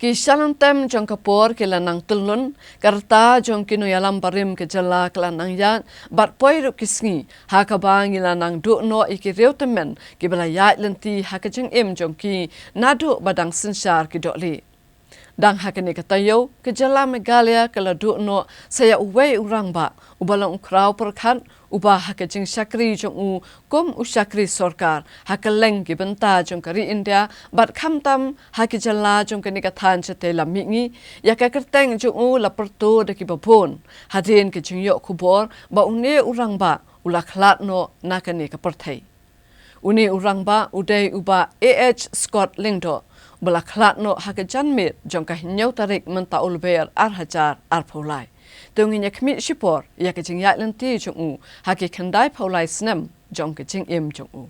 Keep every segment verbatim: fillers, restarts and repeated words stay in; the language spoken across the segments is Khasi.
Ki shalynter jong ka por ki la nang tyllun, ka rta jong ki nongïalam barim ka jylla ka la nang ïaid, bad poi ruh ki sngi, ha kaba ngi la nang duh noh ïa ki riew tymmen, kiba la ïaid lynti ha ka jingim jong ki, naduh ba dang synshar ki dohlieh. Dang ha kane ka taïew, ka jylla Meghalaya ka la duh noh sa ïa uwei u rangbah, uba long u khraw pyrkhat, uba ha ka jingshakri jong u kum u shakri sorkar, ha kylleng ki bynta jong ka ri India, bad khamtam ha ki jylla jong kane ka thaiñ shatei lam mihngi, ïa ka kyrteng jong u la pyrto da kiba bun, hadien ka jingïoh khubor, ba une u rangbah, u la khlad noh na kane ka pyrthei. Une u rangbah u dei u Bah A H Scott Lyngdoh, ba la khlad noh ha ka janmiet jong ka hynñiew tarik mynta u Lber ar hajar arphew lai. Te ngin ïa khmih shipor, ïa ka jingïaid lynti jong u, ha ki khyndai phew lai snem jong ka jingim jong u.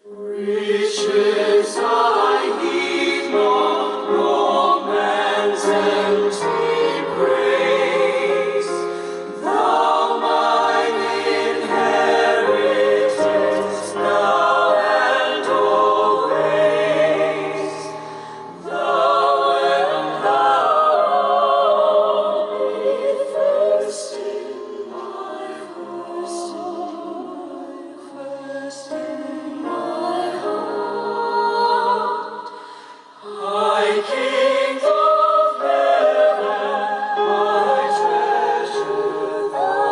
Riches I need not, no man's empty praise. Thou mine inheritance, now and always. Thou and thou be first in my heart, first in my heart. High King of heaven, my treasure thou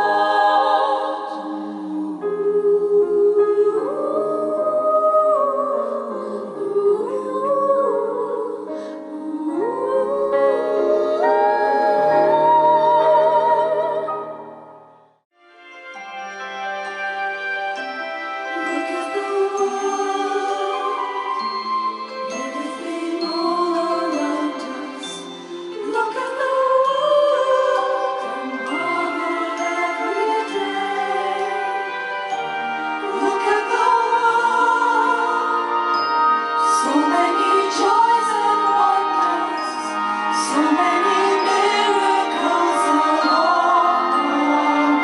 art. Look at the world, everything all around us. Look at the world and marvel every day. Look at the world, so many joys and wonders, so many miracles along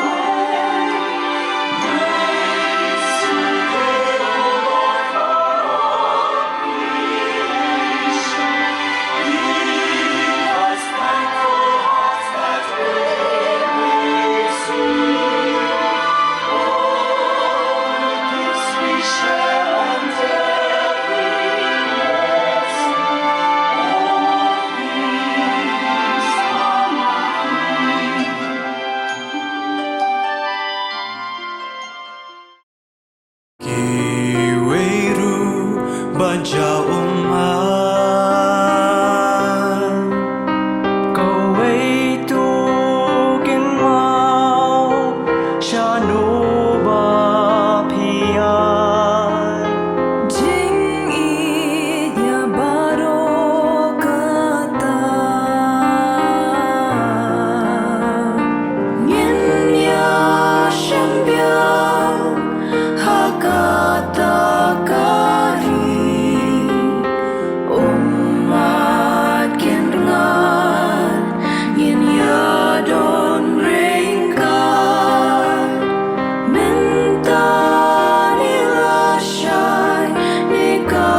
the way. Praise to thee, O Lord, for all creation. Give us thankful hearts that we may sing. All the gifts we share and every blessing. All things are thine. Kiwei ruh ba jia ummat, kawei tu kin mut shano ba phi ïaid. Jingïeit ïa baroh kata ngin ïa shem biang ha kata ka ri. Ummat kin rngat, ngin ïa don ryngkat. Mynta ngi la shai, ne ka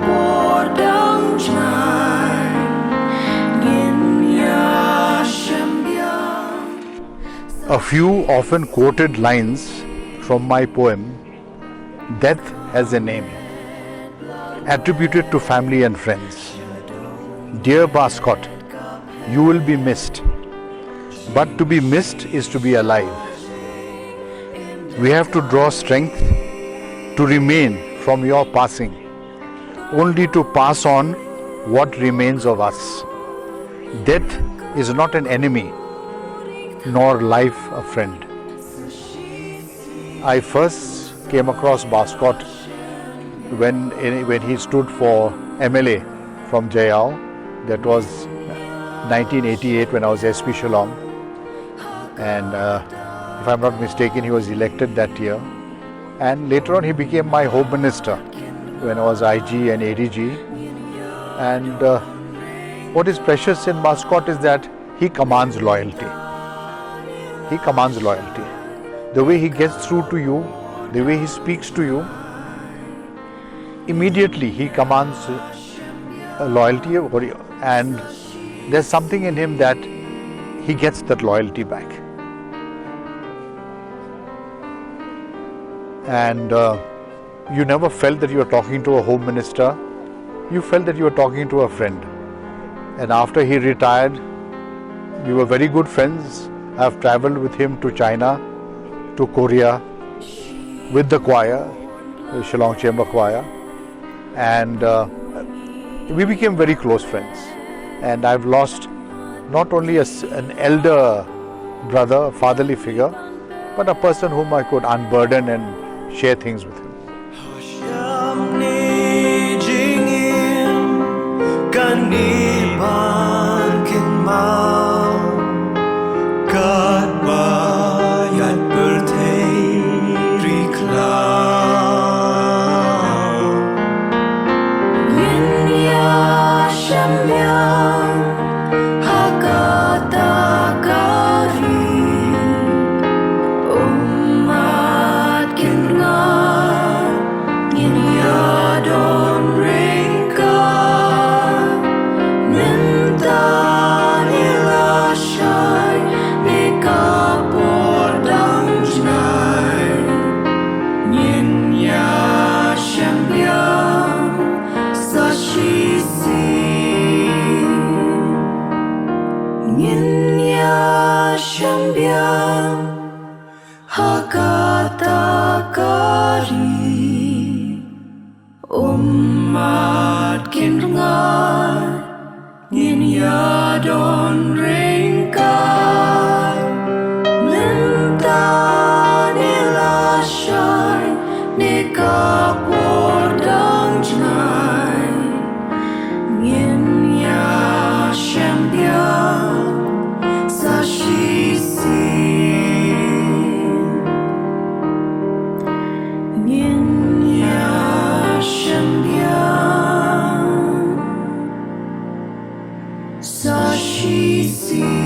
por dang jngai, ngin ïa shem biang. A few often quoted lines from my poem, Death Has a Name, attributed to family and friends. Dear Bah Scott, you will be missed, but to be missed is to be alive. We have to draw strength to remain from your passing, only to pass on what remains of us. Death is not an enemy, nor life a friend. I first came across Bah Scott when, when he stood for M L A from Jaiaw. That was nineteen eighty-eight when I was S P Shillong. And uh, if I'm not mistaken, he was elected that year. And later on, he became my home minister when I was I G and A D G. And uh, what is precious in Bah Scott is that he commands loyalty. He commands loyalty. The way he gets through to you, the way he speaks to you, immediately he commands uh, loyalty, and there's something in him that he gets that loyalty back. And uh, you never felt that you were talking to a home minister. You felt that you were talking to a friend. And after he retired, we were very good friends. I've traveled with him to China, to Korea, with the choir, the Shillong Chamber Choir. And uh, we became very close friends. And I've lost not only a s an elder brother, a fatherly figure, but a person whom I could unburden and share things with him. Don ryngkat mynta ne lashai ne ka por dang jngai, ngin ïa shem biang sa shisien. Ngin ïa shem biang sa shisien.